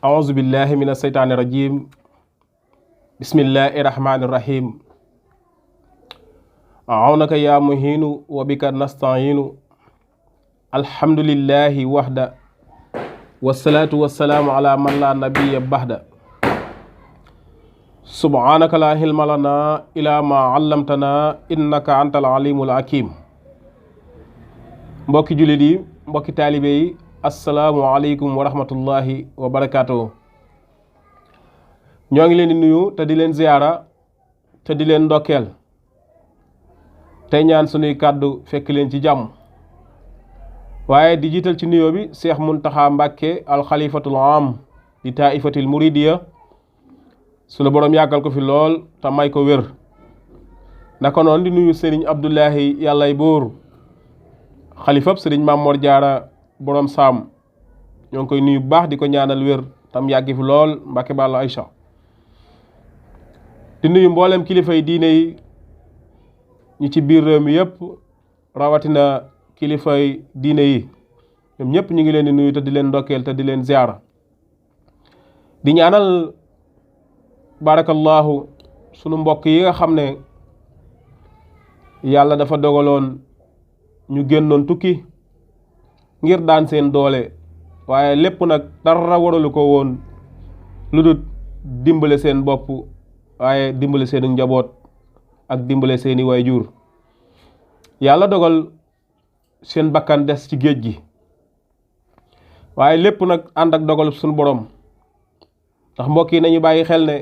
أعوذ بالله من الشيطان الرجيم بسم الله الرحمن الرحيم عونك يا مهين وبك نستعين الحمد لله وحده والصلاة والسلام على من لا نبي بعده سبحانك لا علم لنا إلا ما علمتنا إنك أنت العليم الحكيم mbokki jullit yi mbokki taalibe yi asalaamualeykum wa rahmatullahi wa barakaatu. ñoo ngi leen di nuyu te di leen ziyaara te di leen ndokkeel tey ñaan sunuy kàddu fekk leen ci jàmm waaye di jiital ci nuyoo bi Cheikh Muntaxa Mbàkke alxalifatul am di taifatil muridiya sunu borom yàggal ko fi lool te may ko wér naka noonu di nuyu Sëriñ Abdullahi yàllay buur xalifab Sëriñ Mamor Jaara borom saam ñoo ngi koy nuyu bu baax di ko ñaanal wér tam yàggi fi lool Mbàkke Balla Aïcha di nuyu mboolem kilifa yi diine yi ñu ci biir réew mi yëpp rawatina kilifa yi diine yi ñoom ñëpp ñu ngi leen di nuyu te di leen ndokkeel te di leen ziyaara di ñaanal barakallahu sunu mbokk yi nga xam ne yàlla dafa dogaloon ñu génnoon tukki ngir daan seen doole waaye lépp nag dara waralu ko woon lu dul dimbale seen bopp waaye dimbale seeni njaboot ak dimbale seeni waajur yàlla dogal seen bakkan des ci géej gi waaye lépp nag ànd ak dogal sunu borom ndax mbokk yi nañu bàyyi xel ne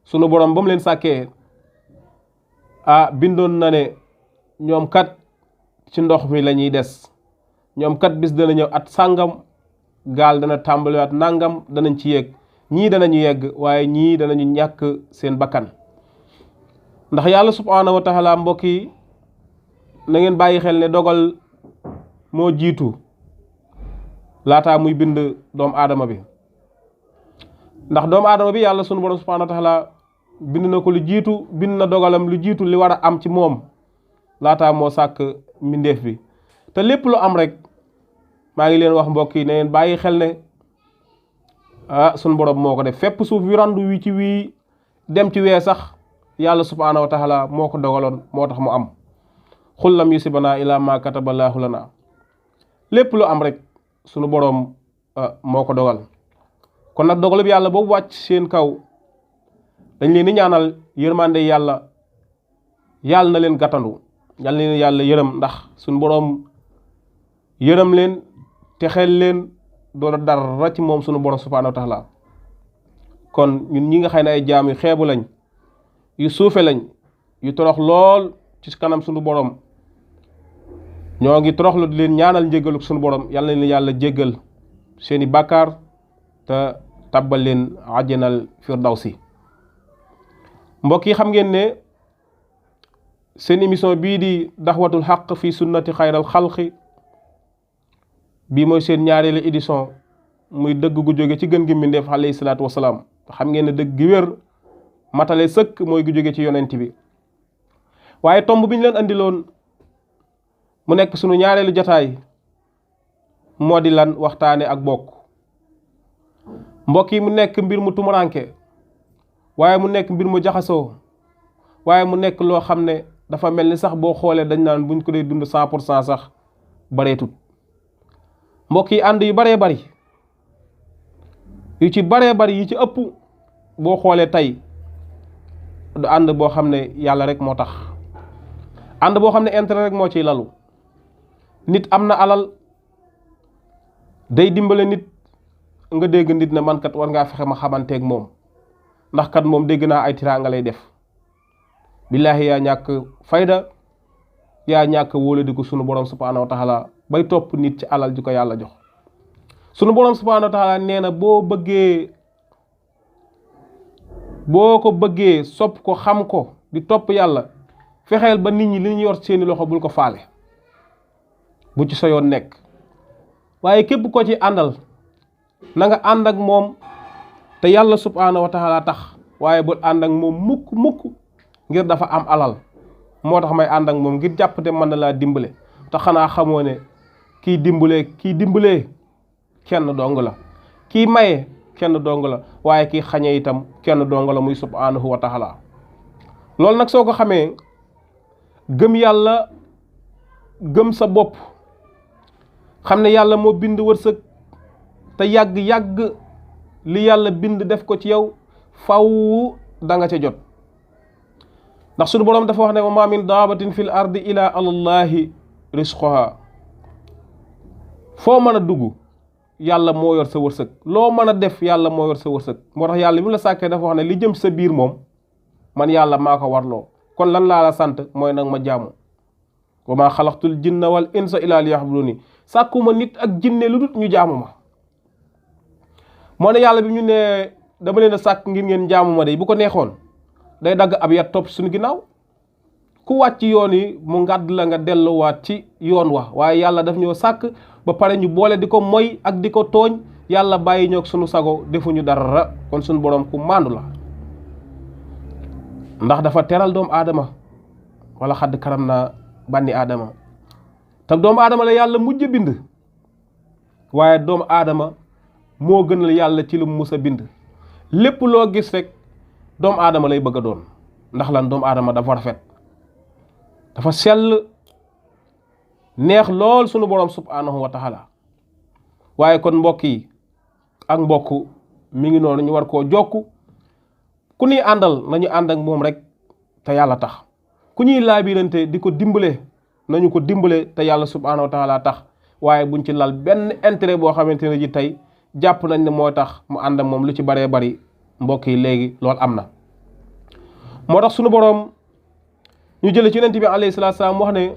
sunu borom ba mu leen sàkkee bindoon na ne ñoom kat ci ndox mi la ñuy des ñoom kat bis dana ñëw at sàngam gaal dana tàmbaliwaat nangam danañ ci yegg ñii danañu yegg waaye ñii danañu ñàkk seen bakkan ndax yàlla subhaanahu wa taala mbokk yi na ngeen bàyyi xel ne dogal moo jiitu laataa muy bind doomu aadama bi ndax doomu aadama bi yàlla sunu borom subhaanahu wa taala bind na ko lu jiitu bind na dogalam lu jiitu li war a am ci moom laataa moo sàkk mbindeef bi te lépp lu am rek maa ngi leen wax mbokk yi ne ngeen bàyyi xel ne sunu borom moo ko def fépp suuf wi randu wi ci wii dem ci wee sax yàlla subhaanahu wa taala moo ko dogaloon moo tax mu am xul lam yusibana ila ma kataballahu lana lépp lu am rek sunu borom moo ko dogal kon nag dogal bi yàlla boobu wàcc seen kaw dañ leen di ñaanal yërmande yàlla na leen gàttandu yàlla na leen yàlla yërëm ndax sunu borom yërëm leen te xel leen doo dara ci moom sunu borom subhaanahu wa taala kon ñun ñi nga xam ne ay jaam yu xeebu lañ yu suufe lañ yu torox lool ci kanam sunu borom ñoo ngi toroxlu di leen ñaanal njéggalu sunu borom yàlla na leen yàlla jéggal seeni bàkkaar te tabbal leen àjjanal firdawsi mbokk yi xam ngeen ne seen émission bii di daxwatul xaq fi sunnati xayral xalqi bii mooy seen ñaareelu édition muy dëgg gu jóge ci gën gi mbindeef alayhi salaatu wasalaam xam ngeen ne dëgg gi wér matale sëkk mooy gu jóge ci yonent bi waaye tomb bi ñu leen andiloon mu nekk sunu ñaareelu jataay moo di lan waxtaane ak bokk mbokk yi mu nekk mbir mu tumuranke waaye mu nekk mbir mu jaxasoo waaye mu nekk loo xam ne dafa mel ni sax boo xoolee dañ naan buñ ko dee dund 100% sax bareetut mbokk yi ànd yu baree bari yu ci baree bari yi ci ëpp boo xoolee tey du ànd boo xam ne yàlla rek moo tax ànd boo xam ne intérêt rek moo ciy lalu nit am na alal day dimbale nit nga dégg nit ne man kat war ngaa fexe ma xamanteeg moom ndax kat moom dégg naa ay tiraanga lay def billaahi yaa ñàkk fayda yaa ñàkk wóola di ko sunu borom subhaanahu wa taala bay topp nit ci alal ji ko yàlla jox sunu borom subhaanahu wa taala nee na boo ko bëggee sopp ko xam ko di topp yàlla fexeel ba nit ñi li ñu yor seeni loxo bul ko faale bu ci sa yoon nekk waaye képp ko ci àndal na nga ànd ak moom te yàlla subhaanahu wa taala tax waaye bul ànd ak moom mukk ngir dafa am alal moo tax may ànd ak moom ngir jàpp te mën na laa dimbale te xanaa xamoo ne kii dimbalee kenn dong la kii maye kenn dong la waaye kii xañe itam kenn dong la muy subhanahu wa taala loolu nag soo ko xamee gëm yàlla gëm sa bopp xam ne yàlla moo bind wërsëg te yàgg li yàlla bind def ko ci yow faw da nga ca jot ndax suñu boroom dafa wax ne wa ma min daabatin fil ardi ila alallahi risqoha foo mën a dugg yàlla moo yor sa wërsëg loo mën a def yàlla moo yor sa wërsëg moo tax yàlla bi mu la sàkkee dafa wax ne li jëm sa biir moom man yàlla maa ko warloo kon lan laa la sant mooy nag ma jaamu wa maa xalaqtul jinna wal insa illa liya'buduni sàkkuma nit ak jinne lu dut ñu jaamu ma moo ne yàlla bi ñu ne dama leen a sàkk ngir ngeen jaamu ma de bu ko neexoon day dagg ab yat topp suñu ginnaaw ku wàcc yoon yi mu ngàdd la nga delluwaat ci yoon wa waaye yàlla daf ñoo sàkk ba pare ñu boole di ko moy ak di ko tooñ yàlla bàyyi ñoog suñu sago defuñu dara kon suñu boroom ku màndu la ndax dafa teral doomu aadama wala xadd karam naa bànni aadama te doomu aadama la yàlla mujj bind waaye doomu aadama moo gënal yàlla ci lu mus a bind lépp loo gis rek doomu aadama lay bëgg a doon ndax lan doomu aadama dafa rafet dafa sell neex lool sunu borom subhanahu wa taala waaye kon mbokk yi ak mbokk mi ngi noonu ñu war koo jokku ku ñuy àndal nañu ànd ak moom rek te yàlla tax ku ñuy laabirante di ko dimbale nañu ko dimbale te yàlla subhanahu wa taala tax waaye buñ ci lal benn intérêt boo xamante ne ji tey jàpp nañ ne moo tax mu ànd ak moom lu ci baree bari mbokk yi léegi loolu am na moo tax sunu boroom ñu jële ci yonent bi alayhi salaatu salaam wax ne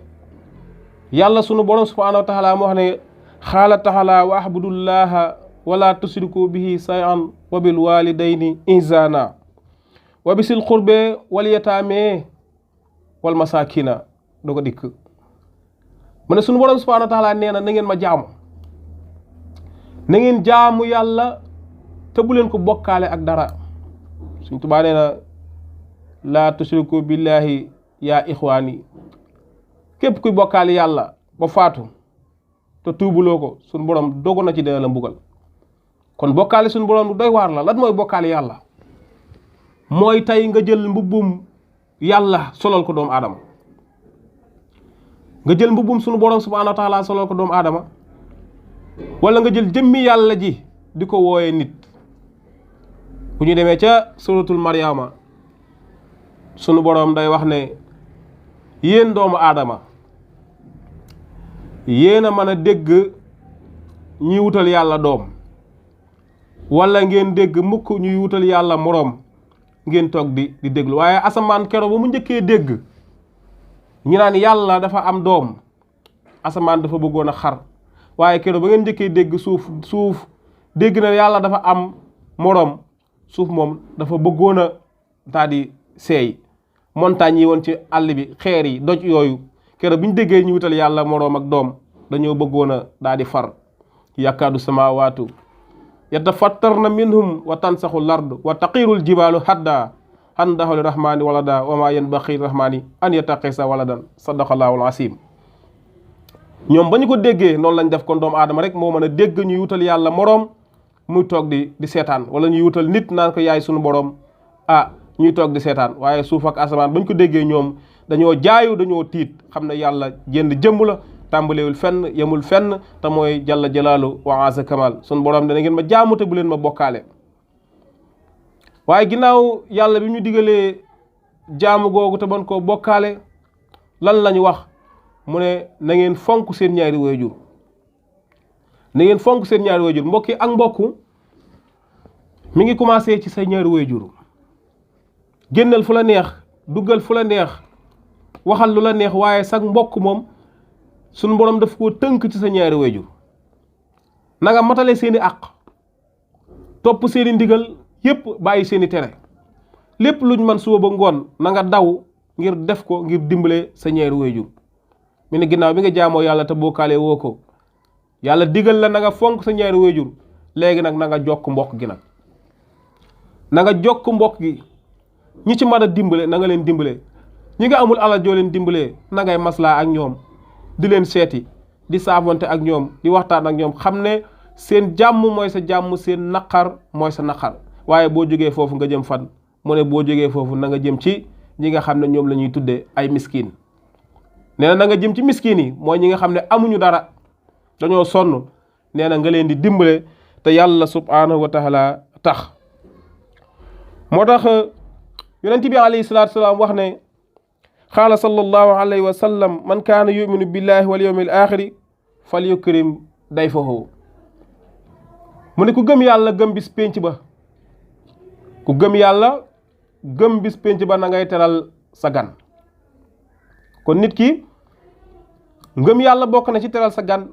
yàlla sunu boroom subhanahu wa taala mu wax ne xaala taala wa ahbudullaha wala tusriku bihi shay'an wa bil walidayni ihsana wa bisil qurbe wal yataame wal masakina doo ko dikk mu ne sunu boroom subhanahu wa taala nee na ngeen ma jaamu na ngeen jaamu yàlla te bu leen ko bokkaale ak dara Sëñ Tuubaa nee na laa tusriku billahi yaa ixwaani képp kuy bokkaale yàlla ba faatu te tuubuloo ko suñu borom dogu na ci dina la mbugal kon bokkaale suñu borom du doy waar la lan mooy bokkaale yàlla mooy tey nga jël mbubbum yàlla solal ko doomu aadama nga jël mbubbum suñu borom subhanahu wa taala solal ko doomu aadama wala nga jël jëmmi yàlla ji di ko wooyee nit bu ñu demee ca suratul Maryama sunu boroom day wax ne yéen doomu aadama yéen a mën a dégg ñuy wutal yàlla doom wala ngeen dégg mukk ñuy wutal yàlla moroom ngeen toog di déglu waaye asamaan kero ba mu njëkkee dégg ñu naan yàlla dafa am doom asamaan dafa bëggoon a xar waaye kero ba ngeen njëkkee dégg suuf dégg na yàlla dafa am moroom suuf moom dafa bëggoon a daal di seey montagne yi woon ci àll bi xeer yi doj yooyu keroog bi ñu déggee ñu wutal yàlla moroom ak doom dañoo bëggoon a daal di far yakaadu samaawaatu yatafattarna minhum wa tansaxu lard wa taqirul jibaalu hadda an daxu li rahmaani walada wa maa yanbaqi rahmaani an yattaqisa waladan sadaqallahu al-asiim ñoom ba ñu ko déggee noonu lañ def kon doomu aadama rek moo mën a dégg ñuy wutal yàlla moroom muy toog di seetaan wala ñuy wutal nit naan ko yaay sunu boroom ñuy toog di seetaan waaye suuf ak asamaan bañ ko déggee ñoom dañoo jaayu dañoo tiit xam ne yàlla jënd jëmm la tàmbalewul fenn yemul fenn te mooy jalla jalaalu wa azza kamal sunu boroom dana ngeen ma jaamu te bu leen ma bokkaale waaye ginnaaw yàlla bi ñu digalee jaamu googu te ban koo bokkaale lan lañu wax mu ne na ngeen fonk seen ñaari waajur na ngeen fonk seen ñaari waajur mbokk yi ak mbokku mi ngi commencé ci say ñaari waajur génnal fu la neex duggal fu la neex waxal lu la neex waaye sax mbokk moom sunu borom daf koo tënk ci sa ñaari waajur na nga matale seeni àq topp seeni ndigal yépp bàyyi seeni tere lépp luñ man suba ba ngoon na nga daw ngir def ko ngir dimbale sa ñaari waajur mi ne ginnaaw bi nga jaamoo yàlla te bokkaale woo ko yàlla digal la na nga fonk sa ñaari waajur léegi nag na nga jokk mbokk gi nag na nga jokk mbokk gi ñi ci mën a dimbale na nga leen dimbale ñi nga amul alal joo leen dimbalee na ngay maslaa ak ñoom di leen seeti di saavonte ak ñoom di waxtaan ak ñoom xam ne seen jàmm mooy sa jàmm, seen naqar mooy sa naqar. waaye boo jógee foofu nga jëm fan mu ne boo jógee foofu na nga jëm ci ñi nga xam ne ñoom la ñuy tuddee ay miskin. nee na nga jëm ci miskin yi mooy ñi nga xam ne amuñu dara, dañoo sonn. nee na nga leen di dimbale te yàlla subhanahu wa taala tax. moo tax yonent bi alayhi salaatu salaam wax ne qaala sallallahu alayhi wa sallam man kaana yuminu billahi wal yawmil axiri fal yukrim dayfahu. mu ne ku gëm yàlla gëm bis pénc ba, ku gëm yàlla gëm bis pénc ba na ngay teral sa gan. kon nit ki ngëm yàlla bokk na ci teral sa gan,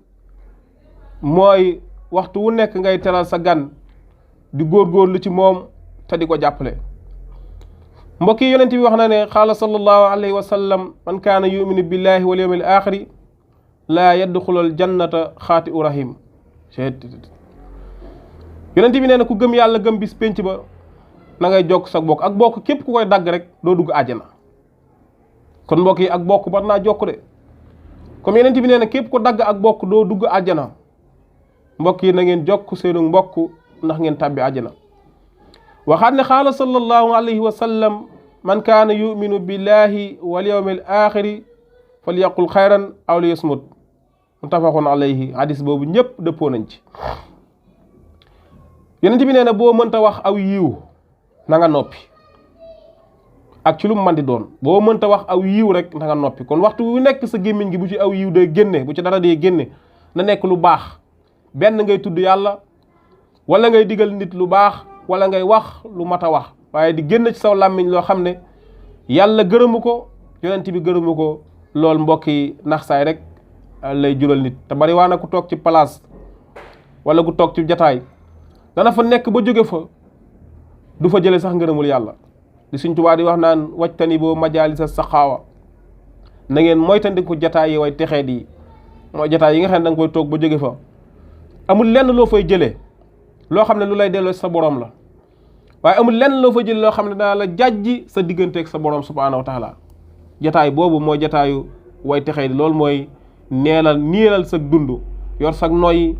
mooy waxtu wu nekk ngay teral sa gan, di góorgóorlu ci moom te di ko jàppale. mbokk yi yonent bi wax na ne qaala sallallahu alayhi wa sallam man kaana yuminu billahi wal yawmil axiri laa yadxulul jannata xaati u rahim. yonent bi nee na ku gëm yàlla gëm bis pénc ba na ngay jokk sa bokk. ak bokk képp ku koy dagg rek doo dugg àjjana. kon mbokk yi ak bokk war naa jokk de, comme yonent bi nee na képp ku dagg ak bokk doo dugg àjjana. mbokk yi na ngeen jokk seenu mbokk ndax ngeen tàbbi àjjana. waxaat ne qaala sallallahu alayhi wa sallam man kaana yuminu billahi wal yawmil axiri falyaqul xayran aw liyasmut. muttafaqun alayhi. hadis boobu ñëpp dëppoo nañ ci. yonent bi nee na boo mënta wax aw yiw na nga noppi, ak ci lu mu mën di doon. boo mënta wax aw yiw rek na nga noppi. kon waxtu wu nekk sa gémmiñ gi bu ci aw yiw day génne, bu ci dara day génne, na nekk lu baax. benn ngay tudd yàlla, wala ngay digal nit lu baax, wala ngay wax lu mat a wax, waaye di génn ci saw làmmiñ loo xam ne yàlla gërëmu ko, yonent bi gërëmu ko. loolu mbokk yi nax saay rek lay jural nit. te bari waa na ku toog ci place wala ku toog ci jataay dana fa nekk ba jóge fa du fa jële sax ngërëmul yàlla. di Sëñ Tuubaa di wax naan wajtani boo majaalisa saxaawa, na ngeen moytandiku jataay yi way texeet yi. mooy jataay yi nga xam ne da nga koy toog ba jóge fa amul lenn loo fay jëlee loo xam ne lu lay delloo sa borom la, waaye amul lenn loo fay jëlee loo xam ne dana la jàjji sa digganteeg sa borom subhaanahu wa taala. jataay boobu mooy jataayu way texeet yi. loolu mooy niilal sa dund, yor sag noy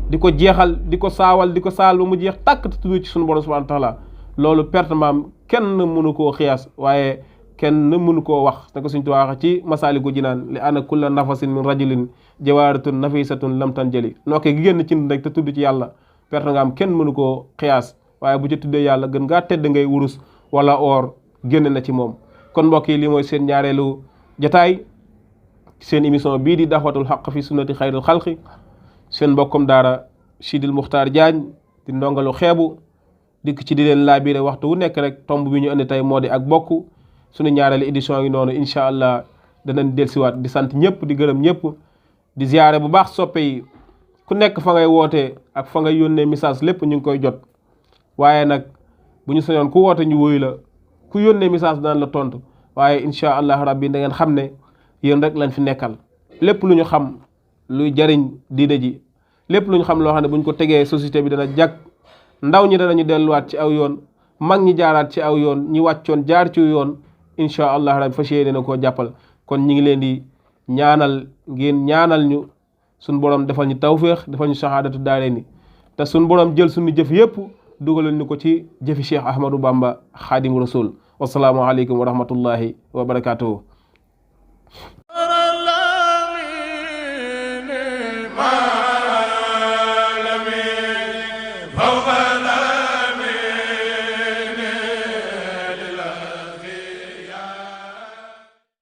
di ko jeexal, di ko saawal, di ko saal ba mu jeex tàkk te tudd ci sunu borom subhanahu wa taala. loolu perte maam kenn mënu koo xiyaas, waaye kenn mënu koo wax. te ko Sëñ Tuubaa wax ci Masaalikul Jinaan li ana kulla nafasin min rajulin jawaaratun nafisatun lam tanjali. nokkee gi génn ci rek te tudd ci yàlla perte nga am, kenn mënu koo xiyaas. waaye bu ci tuddee yàlla gën ngaa tedd ngay wurus wala or génn na ci moom. kon mbokk yi lii mooy seen ñaareelu jataay seen émission bii di daxwatul xaq fi sunnati xayril xalqi. seen mbokkum daara Sidil Muxtaar Jaañ di ndongalu xeebu dikk ci di leen laabiire waxtu wu nekk rek tomb bi ñu indi tey moo di ak bokk. suñu ñaareelu édition yi noonu incha allah danañ dellusiwaat. di sant ñëpp, di gërëm ñëpp, di ziyaare bu baax soppe yi. ku nekk fa ngay wootee ak fa ngay yónnee message lépp ñu ngi koy jot. waaye nag bu ñu sañoon ku woote ñu wuyu la, ku yónnee message danañ la tontu. waaye incha allah rabbi da ngeen xam ne yéen rek lañ fi nekkal. lépp lu ñu xam luy jariñ diine ji, lépp lu ñu xam loo xam ne bu ñu ko tegee société bi dana jag, ndaw ñi danañu delluwaat ci aw yoon, mag ñi jaaraat ci aw yoon, ñi wàccoon jaar ci yoon. incha allah rabbi fas yéene na koo jàppal. kon ñi ngi leen di ñaanal ngeen ñaanal ñu suñ borom defal ñu tawféex, defal ñu sahaadatu daarayni, te suñ borom jël suñu jëf yépp dugalal ñu ko ci jëfi Cheikh Ahmadou Bamba Xaadimu Rasul. wasalaamu aleykum wa rahmatullahi wa barakatuhu.